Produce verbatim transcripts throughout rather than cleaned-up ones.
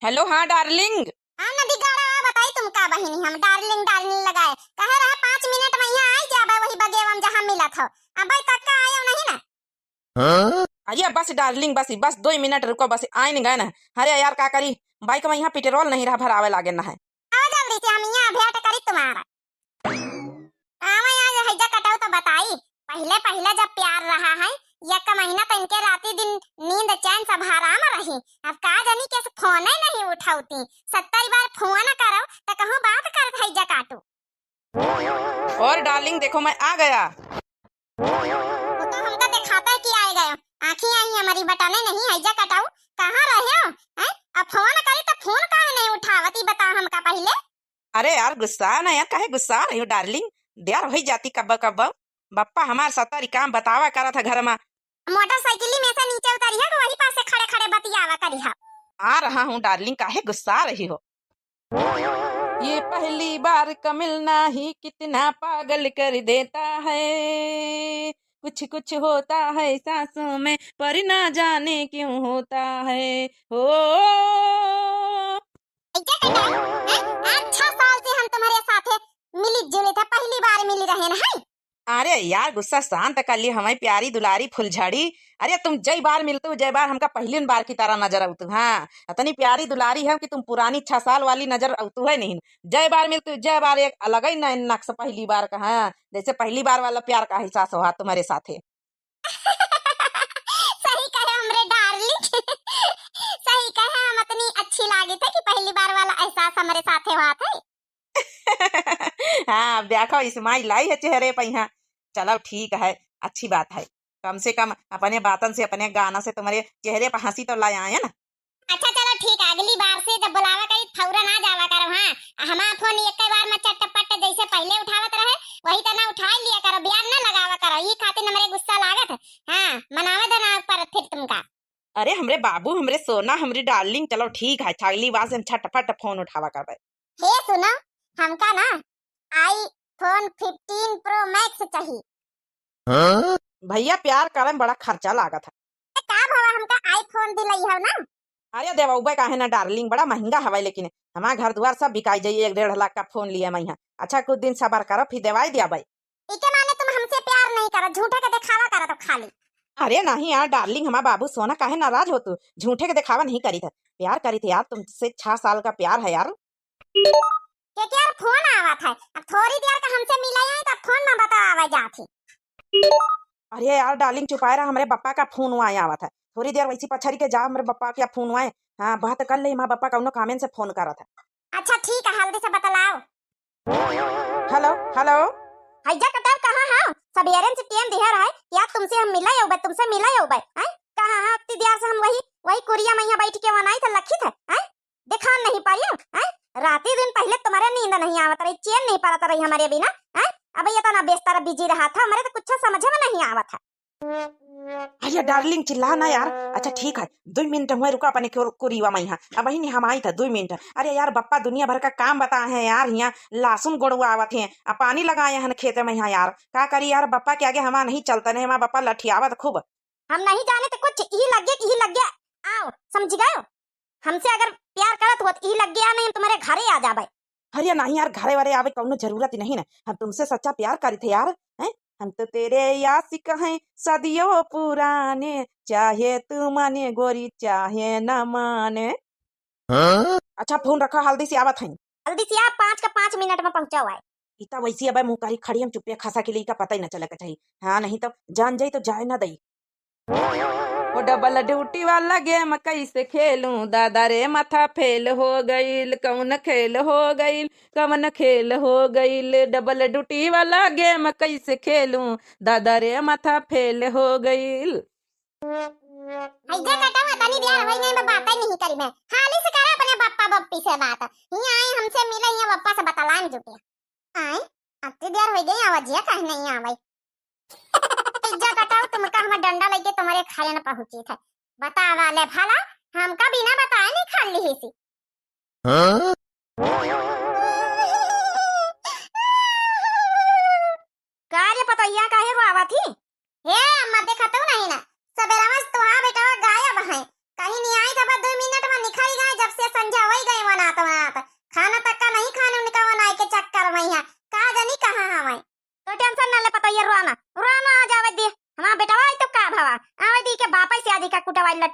Hello, हाँ darling। हाँ नदी गाड़ा, बताई तुमका बहिनी, हम darling darling लगाए कहे रहे, पाँच मिनट में यहाँ आई जाबे वही बगेवा में जहाँ मिलत हो, अबे तक का आयो नहीं ना। हाँ? अरे बस darling, बस बस दो मिनट रुको, बस आइन गए ना। अरे यार का करी, bike में यहाँ petrol नहीं रहा, भरावे लागे ना है। आओ जल्दी से, हम यहाँ भेंट करी तुम्हारा। आवा आज हैजा कटाऊ तो बताई, पहिले पहिले जब प्यार रहा है, एक महीना तो इनके राती दिन नींद चैन सब हराम रही। अब का जानी कैसे फोन ही नहीं उठावती, सत्तर बार फोन करो तो कहूँ बात करत हैजा काटू। और darling देखो मैं आ गया। वो तो हमका दिखाता है कि आए गए, आँखी आई हमारी बटाने नहीं हैजा कटाऊ, कहाँ रहे हो? हैं? अब फोन करी तो फोन काहे नहीं उठावती, बता हमका पहिले। अरे यार, गुस्सा ना यार, काहे गुस्सा रही हो darling? देर होई जाती कब्बो कब्बो। बप्पा हमार सत्तरी काम बतावा करत है घर मा। मोटरसाइकिल में से नीचे उतरी है, वही पास से खड़े खड़े बतियावा करी है। आ रहा हूँ darling, काहे गुस्सा रही हो? ये पहली बार का मिलना ही कितना पागल कर देता है, कुछ कुछ होता है सांसों में, पर ना जाने क्यों होता है। हो। ऐसे कटाई, हैं? आज छह साल से हम तुम्हारे साथ है, मिली जुली थे, पहली बार मिली रहे ना, हैं? अरे यार, गुस्सा शांत कर ली, हमारी प्यारी दुलारी फुलझड़ी। अरे, तुम जय बार मिलतू, जय बार हमका पहली बार की तरह नजर आवतू। हाँ, इतनी प्यारी दुलारी है कि तुम पुरानी छह साल वाली नजर आवतू है नहीं। जय बार मिलतू, जय बार, एक अलग ही न-, नक्श पहली बार का। हाँ, जैसे पहली बार वाला प्यार का एहसास हुआ तुम्हारे साथे। सही कहे हमरे darling, सही कहे, हम इतनी अच्छी लागी थे कि पहली बार वाला एहसास हमरे साथे हुआ थे। हाँ, अब देखो smile आई है चेहरे पे यहाँ। चलो ठीक है, अच्छी बात है, कम से कम अपने बातन से, अपने गाना से तुम्हारे चेहरे पे हंसी तो ला आए ना। अच्छा चलो ठीक है, अगली बार से जब बुलावा करी फौरन आ जावा करो। हाँ, हमार फोन एक बार में चटपट जैसे पहले उठावत रहे वही तरह उठा लिया करो, बियान ना लगावा करो, ई खातिर हमरे गुस्सा लागत है। हाँ, मनावे देना पर फिर तुमका। अरे हमरे बाबू, हमरे सोना, हमरी darling, चलो ठीक है, अगली बार से हम छटपट फोन उठावा करबे। हे सुनो, हमका ना iPhone fifteen Pro Max चाहिए। हाँ? भैया प्यार करे में बड़ा खर्चा लागत है। ए, का भवा हमका iPhone दिलाई हो ना? अरे देवउबे काहे ना darling, बड़ा महंगा हवे, लेकिन हमार घर दुआर सब बिकाई जाई, एक डेढ़ लाख का फोन लिए मैं यहाँ। अच्छा कुछ दिन सबर करो, फिर देवाई दिया भाई। इके माने तुम हमसे प्यार नहीं करो, झूठे के दिखावा करो तो खाली। अरे नहीं यार darling, हमार बाबू सोना काहे नाराज हो तू, झूठे के दिखावा नहीं करी थे, प्यार करी थे यार, तुमसे छह साल का प्यार है यार। के यार फोन आवत है, अब थोड़ी देर का हमसे मिले हैं तो फोन में बतावा जात ही। अरे यार darling चुपाए रहा, हमरे बप्पा का फोन हुआ आवत है, थोड़ी देर वैसी पछरी के जा, हमरे बप्पा का फोन हुआ है। हाँ बात कर ले, माँ बप्पा कौनो कामेन से फोन करत है। अच्छा ठीक है, हल्दी से बतलाओ। Hello, hello। हैजा कटाऊ कहाँ है? सबेरे से टेम दिहर है कि आज तुमसे हम मिले होबे, तुमसे मिले होबे, हैं? कहाँ है? अत्ती देर से हम वही, वही कुरिया में यहाँ बैठ के वनाई था लखी थे, हैं? दिखान नहीं पाई हो, हैं? राती दिन पहले तुम्हारे नींद नहीं आवत रही, चैन नहीं पड़त रही हमारे बिना, हैं? अब ये तो ना बेस्तर busy रहा था, हमारे तो कुछ समझ में नहीं आवत है। अरे darling चिल्ला ना यार। अच्छा ठीक है, दो मिनट हुए रुका, अपने क्यों कुरीवा में यहाँ। अब वही हम आई था दो मिनट। अरे यार बप्पा दुनिया भर का काम बताए हैं यार, यहाँ लहसुन गोड़वा आवत हैं, आ पानी लगाए हैं खेते में यहाँ यार। का करी यार, बप्पा के आगे हमार नहीं चलता, नहीं हमार बप्पा लठियावत खूब। हम नहीं जाने तो कुछ ही लग गया कि ही लग गया। आओ समझ गए हो, हमसे अगर प्यार करत हो तो ही लग गया, नहीं हम तुम्हारे घरे आ जाबे। अरे नहीं यार, घरे वरे आवे कौनो जरूरत ही नहीं ना, हम तुमसे सच्चा प्यार करी थे यार, हैं? हम तो तेरे आशिक हैं सदियों पुराने, चाहे तू माने गोरी चाहे ना माने। हाँ? अच्छा फोन रखा, हल्दी से आवत हैं। हल्दी से आ, पाँच का पाँच मिनट में पहुंचा हुआ है। इता वैसी अब मुंह करी खड़ी, हम चुप्पे खसा के लिए का पता ही ना चले के चाहिए। हाँ नहीं तो जान जाई तो जाए ना दई। ओ double duty वाला game कैसे खेलूं दादा रे, माथा fail हो गइल, कौन खेल हो गइल, कौन खेल हो गइल, double duty वाला game कैसे खेलूं दादा रे, माथा fail हो गइल। हैजा कटाऊ, तनी देर होई नहीं, मैं बातें नहीं करी, मैं हाली से करे अपने बप्पा बप्पी से बात। हियाँ आए हमसे मिले, हियाँ बप्पा से बतलान जुटे। आए, अत्ती देर हो गई, आवाजिया काहे नहीं आवई? हैजा कटाऊ, तुमका हम डंडा लेके तुम्हारे घरे न पहुंची थे। बतावा ले भला, हमका बिना बताए नहीं खा ली ही सी। हाँ? का रे पतोहिया, काहे रोआवा थी? हे अम्मा, देखा तू नहीं ना, सबेरवा से तोहार बेटवा गायब है, कहीं नहीं आई था, बस दो मिनट में निखरी गए, जब से संझा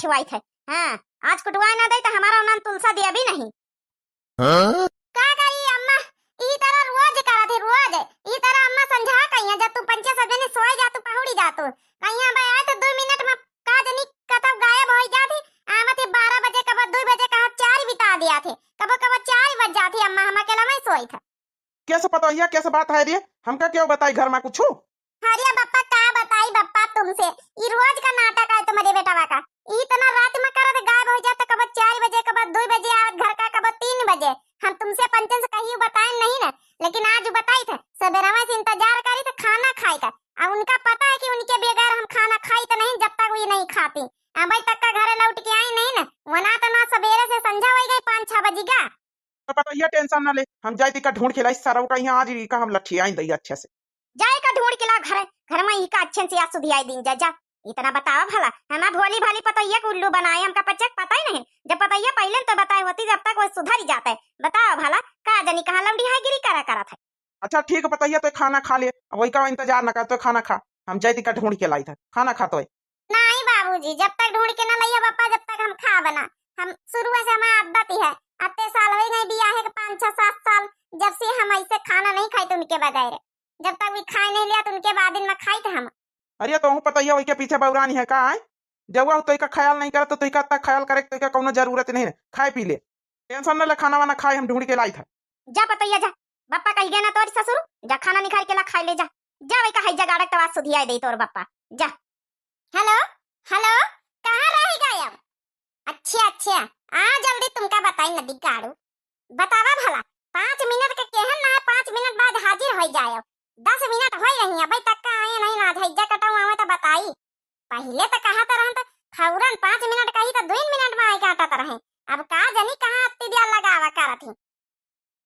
कुटवाइत है। हाँ, आज कुटवाए ना दे तो हमारा नाम तुलसा देवी नहीं। हाँ? का करी अम्मा, ई तरह रोज करत है, रोज। ई तरह अम्मा संझा कहिया, जब तू पंचे सजने सोए जा, तू पहुड़ी जा तू। कहिया बे आए तो दो मिनट में का जनी कतब गायब हो जात है। आवत है बारह बजे, कब दो बजे, कब चार बिता दिया थे, कब कब चार बज जात है। अम्मा हम अकेला में सोई था। कैसे पतोहिया, कैसे बात है रे? हमका क्यों बताई घर में कुछ? अरे बप्पा, का बताई बप्पा तुमसे, ई रोज का नाटक है तुम्हारे बेटवा का। ई इतना रात में करत गायब हो जाता, कब चार बजे, कब दो बजे आवत घर का, कब तीन बजे। हम तुमसे पंचन से कहीं बताए नहीं ना, लेकिन आज बताई थे। सबेरवा से इंतजार करी थे खाना खाए का, अब उनका पता है कि उनके बगैर हम खाना खाई तो नहीं, जब तक वो नहीं खाती। अबे तक का घरे लौट के आई नहीं ना, वना तो ना सबेरे से संझा हो गई, पाँच छह बजी गा। तो पतोहिया टेंशन ना ले, हम जाई ती का ढूंढ के लाई सरऊ का, यहाँ आज ई का हम लठियाई दई अच्छे से। जाए का ढूंढ के ला घर, घर में ई का अच्छे से आज सुधियाई दिन जा, जा। इतना बतावा भला, हमार भोली भाली पतोहिया के उल्लू बनाए, हमका पच्चक पता ही नहीं। जब पतोहिया पहले तो बताए होती, जब तक वो सुधर ही जाता है। बतावा भला, का जनी कहाँ लौंडी है गिरी करा करत है। अच्छा ठीक है पतोहिया, तो खाना खा ले, अब वही का इंतजार ना कर, तो खाना खा, हम जाई ती का ढूंढ के लाई था, खाना खा तो। नहीं बाबूजी, जब तक ढूंढ के ना लइया बप्पा, जब तक हम खाब ना। हम शुरू से हमार आदत ही है, अत्ते साल हो गए बियाहे के, पाँच छह सात साल, जब से हम ऐसे खाना नहीं खाई तो उनके बगैर, जब तक भी खाए नहीं लिया तो उनके बाद में खाई थे हम। अरे तो हूँ पतोहिया वही के पीछे बौरानी है का, आए? जब वो तो का ख्याल नहीं करत तो का ख्याल करे, तो का कोनो जरूरत नहीं है, खाए पी ले, टेंशन न ले, खाना वाना खाए हम ढूंढ के लाई था। जा पतोहिया जा, बप्पा कही गए ना तोरी ससुर, जा खाना निकाल के ला खाए ले जा। जा वही का है जगाड़क तवा सुधिया दे तोर बप्पा, जा। हेलो, हेलो, कहाँ रह गए अब? अच्छा, अच्छा, आ जल्दी तुमका बताई नदी गाड़ू। बतावा भला, पाँच मिनट के केहन ना है, पाँच मिनट बाद हाजिर हो जाए। दस मिनट हो रही है, अबे तक का आए नहीं ना, हैजा कटाऊ आवे तो बताई। पहिले त कहत रहन त फौरन पाँच मिनट कही त दुई मिनट में आके अटत रहे। अब का जनी कहाँ अत्ती दिया लगावा करत ही।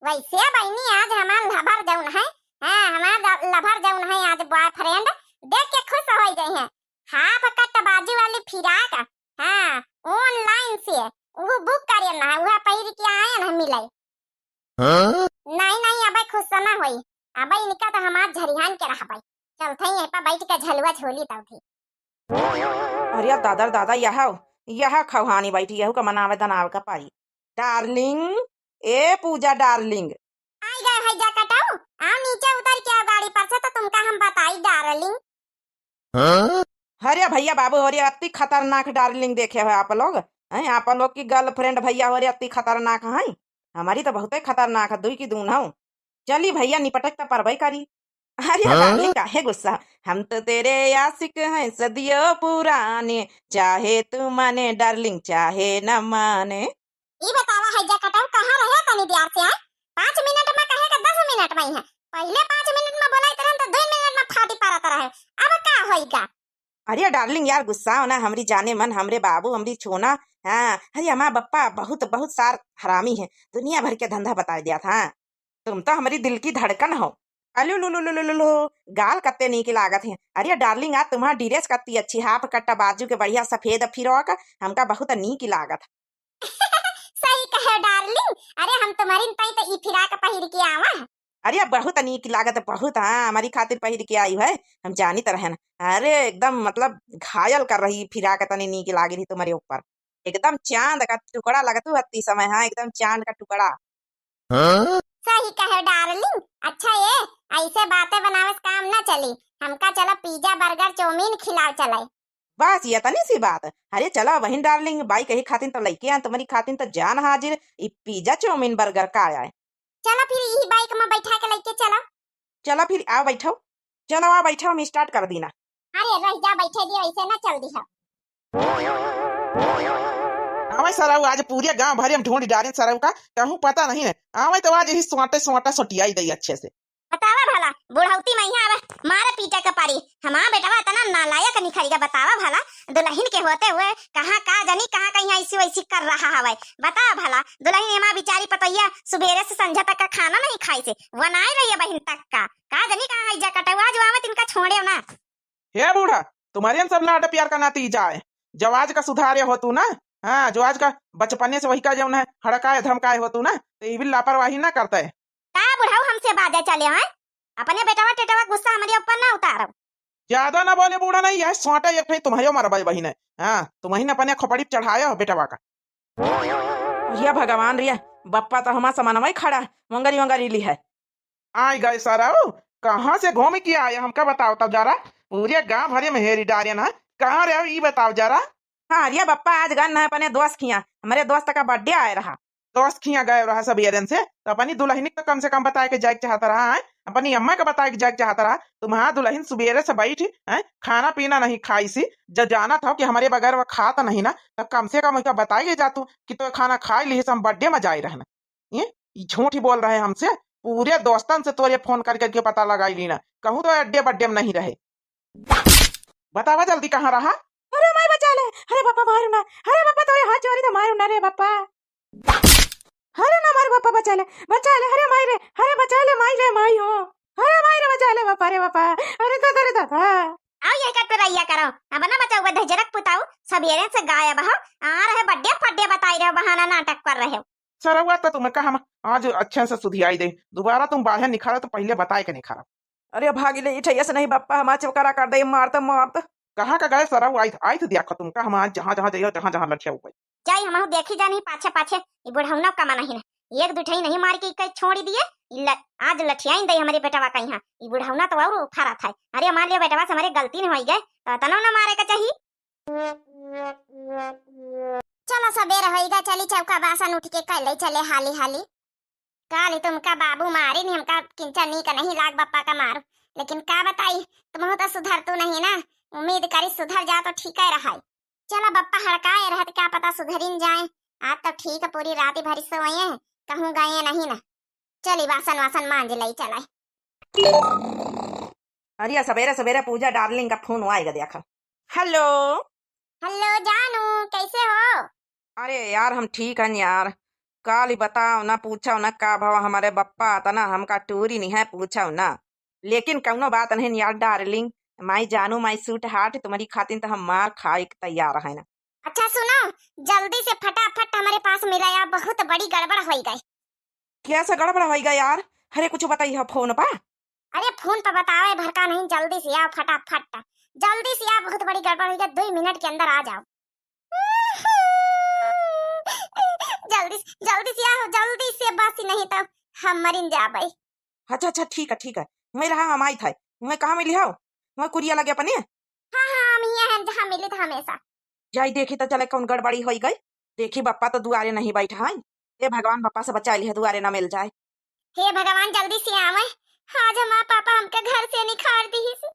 वैसे बहिनी आज हमार लभर जौन है, हाँ, हमार ज-, लभर जौन है आज बॉयफ्रेंड देख के खुश हो गई है। हाफ कट बाजू वाली फिराक, हाँ, ऑनलाइन से वो बुक करेन है, वह पहिर के आयन है मिले। हाँ? नहीं, नहीं, अबे खुश ना होई। अबे इनका तो हमार झरिहान के रहबे। चलते ही यहीं पर बैठ के झलुआ झोली तौथी। अरे दादा रे दादा, यह, यह खौहानी बैठी, यहू का मनावे दनावे का पाई। डार्लिंग, ए पूजा डार्लिंग। आई गए हैजा कटाऊ, आओ नीचे उतर के आओ गाड़ी पर से तो तुमका हम बताई डार्लिंग। हाँ? अरे भैया बाबू हो रे, अति खतरनाक डार्लिंग देखे हो आप लोग, हैं? आप लोग की गर्लफ्रेंड भैया हो रे, अति खतरनाक है। हमारी तो बहुते खतरनाक है, दुई की दून हो। चली भैया, निपटक तो परबे करी। अरे हाँ? डार्लिंग काहे गुस्सा, हम तो तेरे आशिक हैं सदियों पुराने, चाहे तू माने डार्लिंग चाहे न माने। ई बतावा हैजा कटाऊ कहाँ रहे तनी देर से, आए? पाँच मिनट में कहे के दस मिनट में ही है। पहिले पाँच मिनट में बोलाई तरन तो दो मिनट में फाटी पारत रहे। अब का होई का? अरे डार्लिंग यार गुस्साओ ना, हमरी जाने मन, हमरे बाबू, हमरी छोना। हाँ, अरे हमार बप्पा बहुत, बहुत सार हरामी है, दुनिया भर के धंधा बताए दिया था। तुम तो हमरी दिल की धड़कन हो। अलू लू लू लू लू लू लू, गाल कत्ते नीक लागत है। अरे डार्लिंग आज तुम्हार ड्रेस कत्ती अच्छी, हाफ कट्टा बाजू के बढ़िया सफेद फिरॉक, हमका बहुत नीक लागत। सही कहे डार्लिंग, अरे हम तुम्हारी ताई तो ई फिराक पहिर के आवा। अरे बहुत नीक लागत, बहुत, हाँ, हमारी खातिर पहिर के आई है, हम जानित रहन। अरे एकदम मतलब घायल कर रही फिराक, तनी नीक लाग रही तुम्हारे ऊपर, एकदम चांद का टुकड़ा लगत हत्ती समय, हाँ, एकदम चांद का टुकड़ा। हाँ? सही कहे डार्लिंग। अच्छा ये, ऐसे बातें बनावे से काम ना चली, हमका चला पिज्जा बर्गर चाउमीन खिलाओ चले। बस ये तनी सी बात। अरे चला बहिन डार्लिंग, बाइक यही खातिन तो लइके आन, तुम्हारी खातिन तो जान हाजिर, ई पिज्जा चाउमीन बर्गर का आए। चला फिर यही बाइक में बैठा के लइके चला। चला फिर आ बैठो, चलो आ बैठो, हम स्टार्ट कर दीना। अरे रह जा, बैठे दियो, ऐसे ना चल दिहा। आवे सरऊ, आज पूरे गांव भरे हम ढूंढ डारेन सरऊ का, कहूँ पता नहीं है। आवे तो आज यही सोटे सोटा सोटियाई दई अच्छे से। बतावा भला, बुढ़ौती में यहाँ आवे, मारे पीटे के पारी। हमार बेटवा इतना नालायक निखरिया, बतावा भला, दुल्हन के होते हुए कहाँ का जनी, कहाँ कहीं ऐसी वैसी कर रहा हवे। बतावा भला, दुल्हन हमार बेचारी पतोहिया सुबेरे से संझा तक का खाना नहीं खाई से, वनाए रही है बहिन तक का। का जनी कहाँ है जा कटवा जो आवत इनका छोड़े ना। हे बूढ़ा, तुम्हारे सब लाड प्यार का नाती जाए, जो आज का सुधारे हो तू ना, हाँ, जो आज का बचपने से वही का जौन है, हड़काए धमकाए हो तू ना, तो ये भी लापरवाही ना करता है। का बुढ़ऊ हमसे बाजे चले हैं? अपने बेटवा टेटवा गुस्सा हमरे ऊपर ना उतारो। ज्यादा ना बोले बूढ़ा नहीं, यह सोटा एक ठे तुम्हरे मरबे बहिन है। हाँ, तुम्हरे अपने खोपड़ी पे चढ़ाया हो बेटवा का। अरे भगवान रे, बप्पा तो हमार समनवा ही खड़ा, वंगरी वंगरी ली है। आय गए सरऊ, कहाँ से घूम के आए हमका बताओ तब जरा। पूरे गांव भरे में हेरी डारे ना, कहाँ रहे ई बताओ जरा। हाँ, अरे बप्पा आज गन है अपने दोस्त खिया, हमरे दोस्त का birthday आए रहा। दोस्त खिया गए रहा सबेरन से, तो अपनी दुलहिन के कम से कम बताए के जाए के चाहत रहा है, अपनी अम्मा के बताए के जाए के चाहत रहा। तुम्हार दुलहिन सुबेरे से बैठी है, खाना पीना नहीं खाई सी, जब जानत हो कि हमरे बगैर वो खात नहीं ना, तो कम से कम उसका बताए के जा तू कि तो खाना खाई ली, हम birthday में जाए रहना। ये, ये झूठ ही बोल रहे हमसे, पूरे दोस्तन से तोरे फोन कर करके पता लगाई ली ना, कहूँ तो अड्डे बड्डे में नहीं रहे। बतावा जल्दी कहाँ रहा? अरे माई बचा ले, अरे पापा मारू ना, अरे पापा तोरे हाथ जोड़ी तो मारू ना रे पापा। अरे ना मारू पापा बचा ले, बचा ले, अरे माई रे, अरे बचा ले माई रे माई हो, अरे माई रे बचा ले पापा रे पापा, अरे दादा रे दादा। आओ ये कट पे रहिया करो, अब ना बचाऊ बधे जरक पुताऊ, सबेरे से गायब हो, आ रहे बड्डे फड्डे बताई रहे, बहाना नाटक कर रहे हो। सरवा तो तुम्हें कहा हम आज अच्छे से सुधियाई दे, दोबारा तुम बाहर निखारो तो पहले बताए के निखारो। अरे भागी ले, इठैया से नहीं बप्पा, हमार चौकारा कर दे, मारत मारत। कहाँ का गए सरऊ? आइत आइत देखो तुमका, हम आज जहाँ जहाँ जाइयो, जहाँ जहाँ लठिया हुआ। जाई हमहू देखी जानी पाछे पाछे, ई बुढ़ौना कमा नहीं ना, एक दू ठई नहीं मार के इके छोड़ी दिए, ई ल-, आज लठियाइन दे हमरे बेटवा का यहाँ, ई बुढ़ौना तो और उफारा था। अरे मान लियो बेटवा से हमरे गलती नहीं होई गए, तो तनो ना मारे का चाहिए। चलो सबेर होई गए, चली चौका बासन उठ के कर ले चले हाली हाली। काली तुमका बाबू मारिन, हमका किंचा नीक नहीं लाग बप्पा का मार, लेकिन का बताई, तुमहू तो सुधर तू नहीं ना, उम्मीद करी सुधर जा तो ठीक है रहाई। चला बप्पा हड़काए रहत, क्या पता सुधरिन जाए। आज तो ठीक है, पूरी रात भर सोए, कहूँ गए नहीं ना। चली बासन वासन मांज लई चलाई। अरे सबेरे सबेरे पूजा डार्लिंग का फोन आएगा देखा। हेलो। हेलो जानू, कैसे हो? अरे यार हम ठीक हन यार। काल ही बताओ ना, पूछो ना का भवा, हमारे बप्पा आता ना हमका टूरी नहीं है, पूछो ना। लेकिन कौनो बात नहीं यार डार्लिंग, माई जानू, माई स्वीट हार्ट, तुम्हारी खातिर तो हम मार खाए के तैयार है ना। अच्छा सुनो, जल्दी से फटाफट हमारे पास मिला यार, बहुत बड़ी गड़बड़ होई गई। कैसा गड़बड़ होई गई यार? अरे कुछ बताई हो फोन पा। अरे फोन पर बतावे भर का नहीं, जल्दी से आओ फटाफट, जल्दी से आओ, बहुत बड़ी गड़बड़ होई गई, दो मिनट के अंदर आ जाओ। जल्दी से, जल्दी से आओ, जल्दी से, बस नहीं तो हम मरिन जाबे। अच्छा अच्छा ठीक है ठीक है, मैं रहा हम आई था, मैं कहाँ मिली हो? मैं कुरिया लगे अपने। हाँ हाँ, हम ये हैं जहाँ मिली था हमेशा। जाई देखी तो चले कौन गड़बड़ी होई गई। देखी बप्पा तो दुआरे नहीं बैठा है। हे भगवान बप्पा से बचा लिया, दुआरे ना मिल जाए। हे भगवान जल्दी से आवे, आज हमार पापा हमके घर से निकाल दी।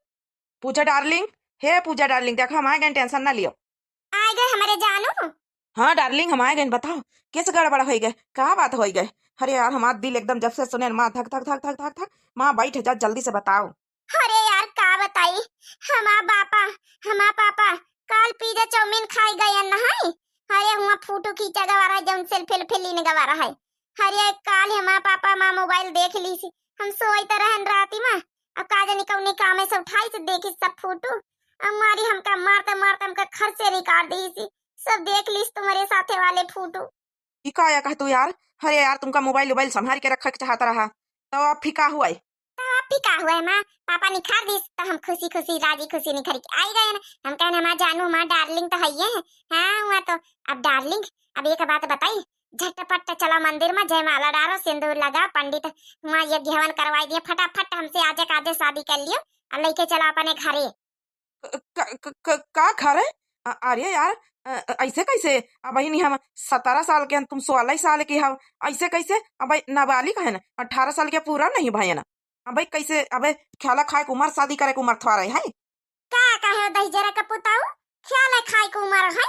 पूजा डार्लिंग, हे पूजा डार्लिंग, देखो हम आ गए, टेंशन ना लियो। आ गए हमारे जानू। हाँ डार्लिंग हम आ गए, बताओ कैसे गड़बड़ होई गए, का बात होई गए? अरे यार हमार दिल एकदम जब से सुने माँ धक धक धक धक धक धक, माँ बैठ जा जल्दी से बताओ। अरे यार का बताई, हमार पापा, हमार पापा काल पिज्जा चाउमीन खाई गए नहीं। अरे हुआ फोटो खींचा गवा रहा, जौन सेल्फी वेल्फी लीन गवा रहा है। अरे काल हमार पापा माँ मोबाइल देख ली सी, हम सोई तो रहन राती में, अब का जानी कौनी काम है, सब उठाई से देखी सब फोटो। अब मारी हमका मारते मारते हमका घर से निकाल दी सी, सब देख ली तुम्हारे साथे वाले फोटो। ई का या कह तू यार? अरे यार तुमका मोबाइल वोबाइल संभाल के रखे के चाहत रहा, तो अब फिर का हुआ? तो अब फिर का हुआ है माँ, पापा निखार दिस तो हम खुशी खुशी राजी खुशी निखर के आई गए ना। हम कहने हमार जानू हमार डार्लिंग तो है ही है। हाँ हुआ तो अब डार्लिंग, अब एक बात बताई, झटपट चलो मंदिर में, जयमाला डालो, सिंदूर लगाओ, पंडित हुआ यज्ञ हवन करवाई दिए, फटाफट हमसे आजे काजे शादी कर लियो और लेके चलो अपने घरे। क-, क-, क-, क-, का खा रहे? अ-, अरे यार, अ, अ, ऐसे कैसे? अबहिन हम सत्रह साल के हन, तुम सोलह साल की हो, ऐसे कैसे? अब नाबालिग है ना, अठारह साल के पूरा नहीं भय ना। अब कैसे? अब ख्याला खाए के उम्र, शादी करे के उम्र थोड़ा है। का कहे दहिजरा के पुताऊ? ख्याला खाए के उम्र है?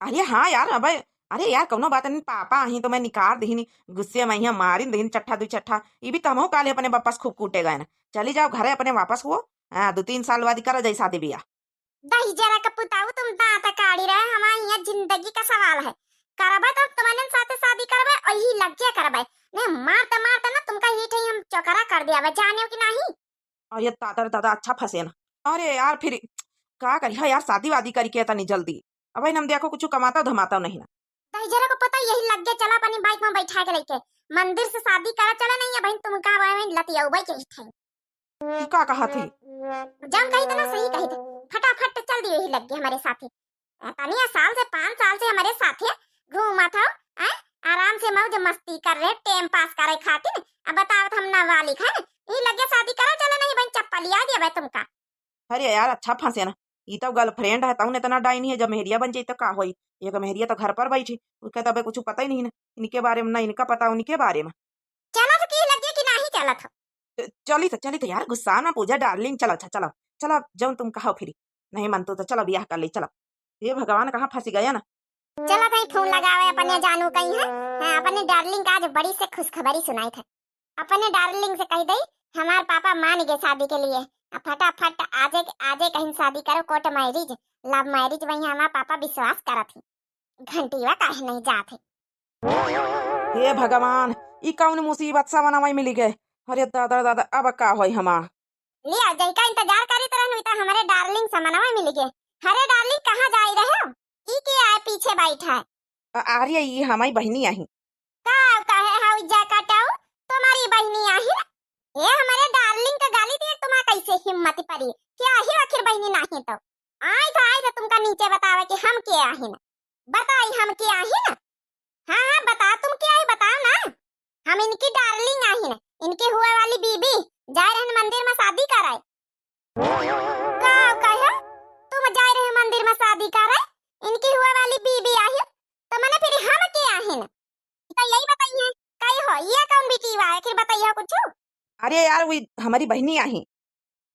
अरे हाँ यार, अब अरे यार, कौनो बात नहीं, पापा अहीं तो मैं निकार दीनी, गुस्से में यहाँ मारिन दीन चट्ठा दुई चट्ठा। ये भी तो हमहू काले अपने वापस खूब कूटे गए ना। चली जाओ घरे अपने वापस हुओ। हाँ, दो तीन साल बाद करा जाई शादी बियाह। दहिजरा के पुताऊ, तुम दांत काढ़ी रहे, हमारे यहाँ जिंदगी का सवाल है। करबे तो तुमने साथे शादी करबे, और यही लग गया करबे। ने मारते मारते ना तुमका ही ठही हम चौकरा कर दिया बे, जाने हो कि नहीं? अरे दादा रे दादा, अच्छा फंसे ना। अरे यार, फिर का करी है यार, शादी वादी करी के तनी जल्दी। अब हम देखो कुछ कमाता धमाता नहीं ना। दहिजरा को पता यही लग गया, चला अपनी बाइक में बैठा के लेके मंदिर से शादी करा चला नहीं है बहन, तुम का बहन लतियौबे के ही थे। ई का कहत ही? जौन कही त ना सही कही थे, फटाफट चल दियो ही लगे हमरे साथे। अ, तनी साल से, पाँच साल से हमरे साथे घूमत हो, हैं? आराम से मौज मस्ती कर रहे, टाइम पास करे खातिर। अब बतावत हम नाबालिग हैं, ई लगे शादी करो, चलो नहीं बहन चप्पल लिया दिया भाई तुमका। अरे यार, अच्छा फंसे ना, ई तो गर्लफ्रेंड है, तौन इतना डाइन है, जब मेहरिया बन जाई तो का होई? ये मेहरिया तो घर पर बैठी, उसका तो अबे कुछ पता ही नहीं ना, इनके बारे में ना, इनका पता उनके बारे में। चलत की लगे कि नाही चलत हो? ए, चली तो, चली तो यार, गुस्सा ना पूजा डार्लिंग, चलो, अच्छा, चलो, चलो, जौन तुम कहो फिरी, नहीं मन तो, तो चलो, ब्याह कर ले, चलो। हे भगवान, कहाँ फंसी गया ना। चलो भाई, फोन लगावे अपने जानू कहीं है, हाँ, अपने डार्लिंग का आज बड़ी से खुशखबरी सुनाई थे। अपने डार्लिंग से कही दई, हमार पापा मान गए शादी के लिए। अब फटाफट आजे, आजे कहीं शादी करो, कोर्ट मैरिज, लव मैरिज, वहीं हमार पापा विश्वास करत ही। घंटीवा काहे नहीं जात है? हे भगवान, ई कौन मुसीबत सा मनवा मिली गए? अरे दादा, दादा, अब का होई हमार? लिया, जैका इंतजार करीत रहन, ई तो हमरे डार्लिंग सा मनवा मिली गए। अरे डार्लिंग, कहाँ जाई रहे हो? ई के आए पीछे बैठा है? अ-, अरे, ई हमारी बहिनी आही। का कहे हौ जैकटऊ? तुम्हारी बहिनी आही? ए, हमरे डार्लिंग का गाली दिए, तुम्हारा कैसे हिम्मत पड़ी? क्या ही आखिर बहिनी नाही तो? आई तो, आई तो तुमका नीचे बतावे कि हम के आहिन। बताई हम के आहिन? हाँ, हाँ, बताओ तुम के आई, बताओ ना। हम इनकी डार्लिंग आहिन, इनकी हुए वाली बीबी, जाए रहन मंदिर में शादी कराए। का कहे? तुम जाए रहे मंदिर में शादी करे? इनकी हुआ वाली बीबी आहिन, तो मने फिर हम के आहिन? तो यही बताइए, कई हो, ये कौन बिटिया है? फिर बताइए कुछ। अरे यार, वही हमारी बहिनी आही।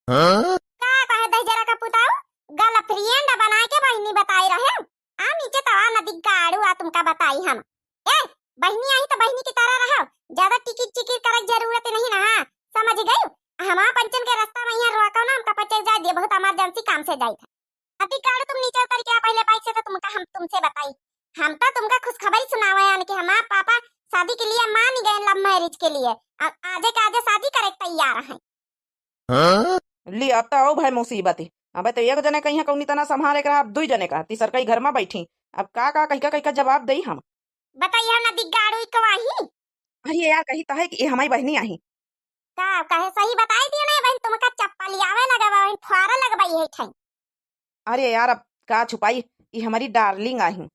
हाँ? का कहे दहिजरा का पुताऊ? गर्लफ्रेंड बना के बहिनी बताई रहे? आ नीचे तवा नदी गाड़ू आ तुमका बताई हम। ए, बहिनी आही तो बहिनी की तरह रहो, ज्यादा टिकिर चिकिर करे की जरूरत नहीं ना, हाँ? समझ गई? हमार पंचन के रास्ता में यहाँ रोको ना, हमका पचल जाए दिए, बहुत इमरजेंसी काम से जाई था। अति काल तुम नीचे उतर के आ पहले बाइक से, तो तुमका हम तुमसे बताई। हम तो तुमका खुशखबरी सुनावे आन कि हमार पापा शादी के लिए मान गए, लव मैरिज के लिए। अब आजे के आजे शादी करे के तैयार हैं। हाँ? ली, अब तो आओ भाई मुसीबत ही। अबे तो एक जने कहीं कौनी तना संभाले के रहा, अब दुई जने का, तीसर कई घर में बैठी। अब का का कहिका कहिका जवाब देई हम? बताइए ना दिग्गाड़ू इकवाही। अरे यार, कही तो है कि ये हमारी बहिनी आही। का कहे सही बताई दियो ना बहन, तुमका चप्पल आवे लगवा, बहन फुहारा लगवाई है ठाई। अरे यार, अब का छुपाई, ये हमारी डार्लिंग आही।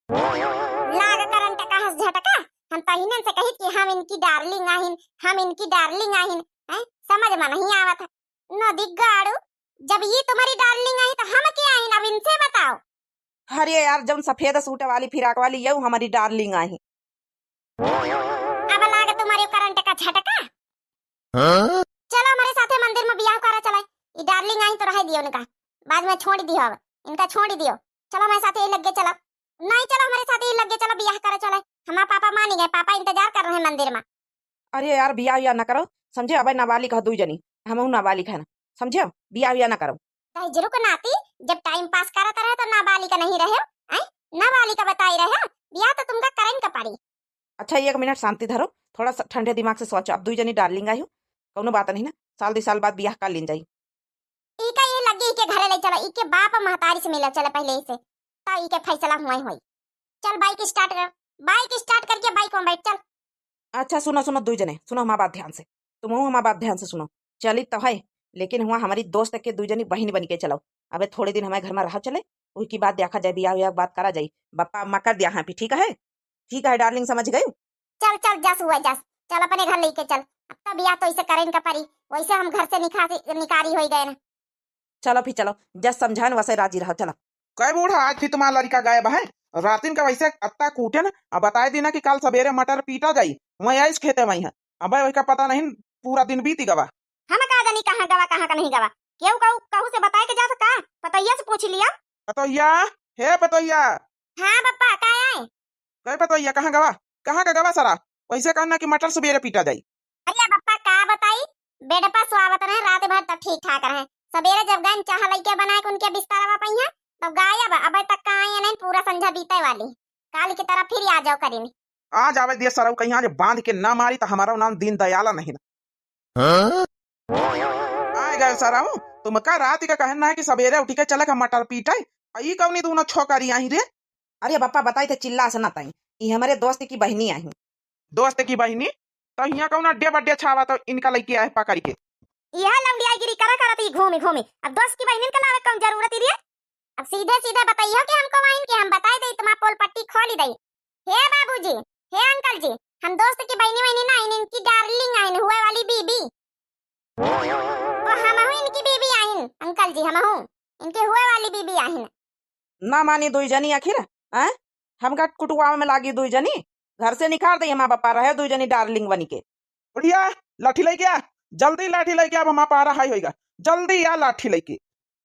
लाग करंट का हंस झटका, हम तहिनन से कही कि हम इनकी डार्लिंग आहिन, हम इनकी डार्लिंग आहिन, हैं? समझ में नहीं आवत है। नदी गाड़ू, जब ये तुम्हारी डार्लिंग आई तो हम के आहिन, अब इनसे बताओ। अरे यार, जौन सफेद सूट वाली, फिराक वाली, यऊ हमारी डार्लिंग आही। अब लाग तुम्हारे करंट का झटका। हाँ? चलो हमारे साथे मंदिर में बियाह करा चला। ई डार्लिंग आई तो रहे दियो इनका, बाद में छोड़ दियो, अब इनका छोड़ दियो। चलो हमारे साथे ये लगे चलो। नहीं, चलो हमारे साथे ये लगे चलो, बियाह करा चला। हमारे पापा मान गए, पापा इंतजार कर रहे हैं मंदिर में। अरे यार, बियाह वियाह ना करो, समझे? अबे नाबालिग है दुई जनी, हमहू नाबालिग है ना, समझे? बियाह वियाह ना करो। दहिजरू के नाती, जब टाइम पास करत रहे तो नाबालिग नहीं रहे, हैं? नाबालिग बताई रहे, बियाह तो तुमका करन का पड़ी। अच्छा, एक मिनट शांति धरो, थोड़ा सा ठंडे दिमाग से सोचो। अब दुई जनी डार्लिंग आई हो, कौनो बात नहीं ना, साल दो साल बाद बियाह कर लीन जाई। इका ये लगे, इके घरे ले चलो, इके बाप महतारी से मिला चले पहले इसे, तब इके फैसला हुआ ही होई। चल बाइक स्टार्ट कर, बाइक स्टार्ट करके बाइक में बैठ चल। अच्छा सुनो, सुनो दुई जने, सुनो हमार बात ध्यान से, तुमहू हमार बात ध्यान से सुनो। चली तो है, लेकिन हुआ हमारी दोस्त के दुई जनी बहिन बन के चलो। अबे थोड़े दिन हमारे घर में रहो चले, उसकी बाद देखा जाए, बियाह वियाह बात करा जाए। बप्पा अम्मा कर दिया हाँ, ठीक है? ठीक है डार्लिंग, समझ गई? चल, चल, जस हुआ जस, चल अपने घर लेके चल। अब तो बियाह तो इसे करे इनका परी, वैसे हम घर से निकाली, निकारी होई गए ना। चलो फिर चलो, जस समझान वैसे राजी रहो, चलो। कै बूढ़ा, आज फिर तुम्हारा लड़का गायब है? रातिन का वैसे अत्ता कूटे ना, अब बताए देना कि कल सवेरे मटर पीटा जाई, वहीं आइस खेते में है। अब वही का पता नहीं, पूरा दिन बीती गवा। हम का जानी कहाँ गवा, कहाँ का नहीं गवा, केहू कहू, कहू से बताए के जा सका, पतोहिया से पूछ लिया। पतोहिया, हे पतोहिया। हाँ बप्पा, का है? कहे पतोहिया, कहाँ गवा? कहाँ का गवा सारा? वैसे कहना कि मटर सवेरे पीटा जाई। अरे बप्पा, का बताई, बेड पर सुआवत रहे, रात भर तो ठीक ठाक रहे, सवेरे जब गए चाह लइके बनाए के उनके बिस्तरवा पहिया, तो गायब, अब तक का आए नहीं, पूरा संझा बीते वाली, काल की तरह फिर आ जाओ करीन। आ जावे दिया सरऊ, कहीं आज बांध के ना मारी तो हमारा नाम दीन दयाला नहीं ना। हाँ? आए गए सरऊ, तुमका रात का कहना है कि सवेरे उठ के चले का मटर पीटे, आ ई कौनी दोनों छोकरी आई रे? अरे बप्पा, बताई थे चिल्ला से ना ताई, ई हमारे दोस्त की बहिनी आई। दोस्त की बहिनी? तो हियाँ कौन अड्डे बड्डे छावा तो इनका लइके आए पकड़ के। यह लौंडियागिरी करा करत ही घूमी घूमी। अब दोस्त की बहिनिन के लावे कौन जरूरत ही रे? अब सीधे सीधे बताइयो कि हमको वहीं कि हम बताई दे, तुम्हार पोल पट्टी खोली दे। हे बाबूजी, हे अंकल जी, हम दोस्त की बहिनी वहिनी ना आइन, इनकी डार्लिंग आइन, हुए वाली बीबी। ओ हमहू इनकी बीबी आइन अंकल जी, हमहू इनके हुए वाली बीबी आइन। ना मानी दुई जनी आखिर, हैं? हमका कुटुआवे में लागी दुई जनी, घर से निकाल दे माँ बापा रहे दुई जनी डार्लिंग बनी के। बुढ़िया, लाठी लेके आ, जल्दी लाठी लेके आ, माँ पारा हाई होइगा, जल्दी आ लाठी लेके।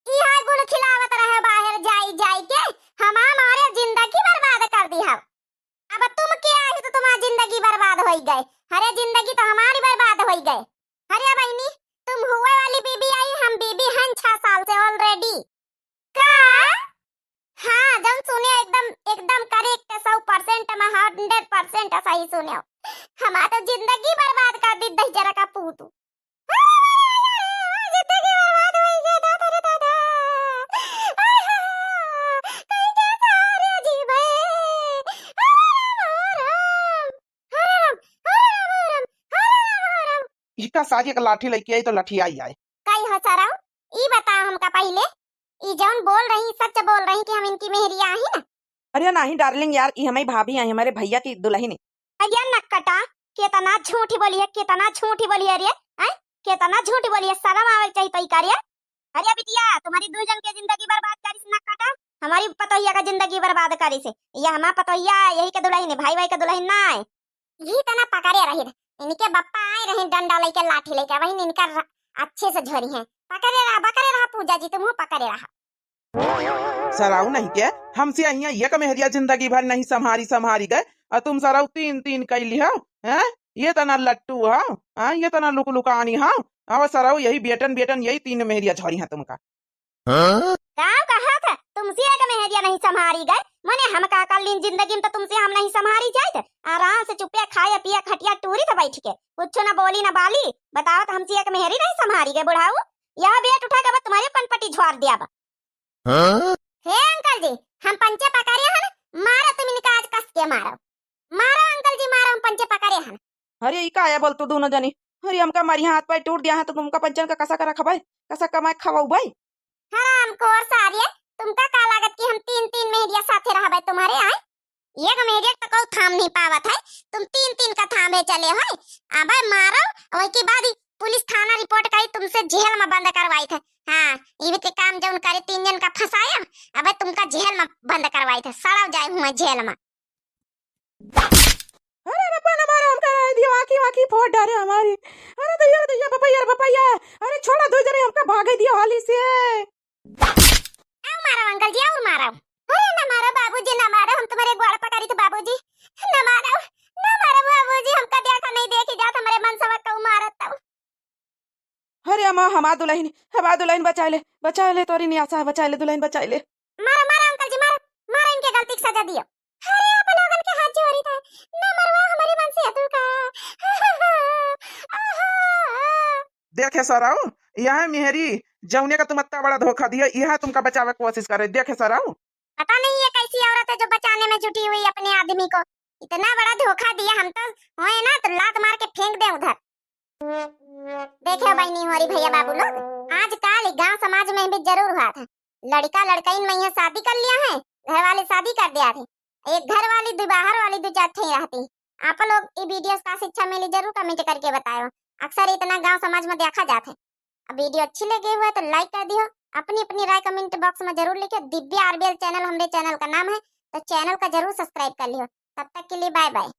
ई है गुल खिलावत रहे बाहर जाई जाई के, हम हमारे जिंदगी बर्बाद कर दी है। अब तुम क्या आई तो तुम्हारी जिंदगी बर्बाद होई गए। अरे जिंदगी तो हमारी बर्बाद होई गए। अरे बहिनी, तुम हुए वाली बीबी आई, हम बीबी हैं छह साल से already। का? हाँ, जौन सुने एकदम, एकदम correct, सौ percent में hundred percent सही सुने। हमार तो जिंदगी बर्बाद कर दी दहिजरा का पूत। जिंदगी बर्बाद होई गया, दादा रे दादा। आहा, कहीं के सारे जीवे। अरे राम, अरे राम, अरे राम, अरे राम, अरे राम, अरे राम। इका सारी एक लाठी लेके आई तो लठियाई आए। कई हो सरऊ, ई बताओ हमका पहिले, ई जौन बोल रही, सच बोल रही कि हम इनकी मेहरिया आही ना? अरे नाही डार्लिंग यार, ई हमारी भाभी आई, हमारे भैया की दुल्हन है। अरे नक्कटा, कितना झूठी बोली है, कितना झूठी बोली है रे, हैं? कितना झूठी बोली है, शर्म आवे चाहिए तो ई करे। अरे बिटिया, तुम्हारी दू जन के जिंदगी बर्बाद करिस नक्कटा, हमारी पतोहिया का जिंदगी बर्बाद करिस। ये हमार पतोहिया, यही के दुल्हन है, भाई भाई के दुल्हन ना है। यही तना पकड़े रही, इनके बप्पा आए रहे डंडा लेके, लाठी लेके, वही इनका र-, अच्छे से झोरी है। पकड़े रहा, पकड़े रहा पूजा जी, तुम पकड़े रहा। सराऊ नहीं के, हमसे अहिया एक मेहरिया जिंदगी भर नहीं संभारी, संभारी गए, और तुम सराऊ तीन, तीन कैली हो, हैं? ये तना लट्टू हो, हैं? ये तना लुकलुकानी हो, और सराऊ यही बेटन, बेटन यही तीन मेहरिया झोरी हैं तुमका। हाँ? का कहा था? तुमसे एक मेहरिया नहीं संभारी गए, मने हम का कर लीन जिंदगी में, तो तुमसे हम नहीं संभारी जाए थे। आराम से चुपे खाए पिए खटिया टूरी तो बैठ के, कुछ ना बोली ना बाली, बताओ तो हमसे एक मेहरी नहीं संभारी गए बुढ़ाऊ, यह बेट उठा के बस तुम्हारे पनपटी झोर दिया बा। हाँ? हे अंकल जी, हम पंचे पकड़े हन, मारो तुम इनका आज कस के मारो। मारो अंकल जी, मारो, हम पंचे पकड़े हन। अरे, ई का है बोल तू दोनों जनी? अरे, हमका मारिया हाथ पैर टूट दिया है तो तुमका पंचन का कसा का रखबै? कसा कमाए खवाउबै? हराम खोर सारे, तुमका का लागत कि हम तीन, तीन मेहरिया साथे रहबै तुम्हारे आए? एक मेहरिया तो कोई थाम नहीं पावत है, तुम तीन, तीन का थामे चले हो। अबे मारो, वही के बाद ही पुलिस थाना रिपोर्ट करी, तुमसे जेल में बंद करवाई थे। हाँ, ये भी ते काम जौन करे, तीन जन का फंसाया, अबे तुमका जेल में बंद करवाई थे, सड़ाव जाए हुए जेल में। अरे रब्बा न मारो, हमका राय दियो, आँखी वाँखी फोड़ डारे हमारी। अरे दैया रे दैया, बपैया रे बपैया, अरे छोड़ा दो जने, हमका भागे दियो हाली से। आओ मारो अंकल जी, और मारो। अरे ना मारो बाबूजी, ना मारो, हम तुम्हारे ग्वाड़ पकड़ी थे बाबूजी, ना मारो, ना मारो बाबूजी, हमका देखा नहीं देखी जात, हमारे मनसवा कऊ मारत तऊ। अरे अम्मा, हमार दुल्हन, हमार दुल्हन बचाए ले, बचाए ले, तोरी नियासा है, बचाए ले दुल्हन, बचाए ले। मारो, मारो अंकल जी, मारो, मारो, इनके गलती की सजा दियो। अरे आप लोगन के हाथ जोड़ी थे, ना मरवा हमारी मनसेतु का। देखे सराऊ, यह मेहरी जौने का तुम इतना बड़ा धोखा दिया, यह तुमका बचावे की कोशिश करे। देखे सराऊ, पता नहीं ये कैसी औरत है जो बचाने में जुटी हुई अपने आदमी को। इतना बड़ा धोखा दिया, हम तो होए ना तो लात मार के फेंक दे उधर। देखे बहिनी होरी भैया बाबू लोग, आजकल ई गांव समाज में भी जरूर हुआ था, लड़का लड़कइन में यहाँ शादी कर लिया है, घर वाले शादी कर दिया थे, एक घर वाली दो बाहर वाली दो चार ठे रहती। आप लोग ई वीडियो से का शिक्षा मिली जरूर कमेंट करके बतायो। अक्सर इतना गांव समाज में देखा जात है। अब वीडियो अच्छी लगी हुआ तो लाइक कर दियो, अपनी अपनी राय कमेंट बॉक्स में जरूर लिखियो। दिव्या आरबीएल चैनल हमरे चैनल का नाम है, तो चैनल का जरूर सब्सक्राइब कर लियो। तब तक के लिए बाय बाय।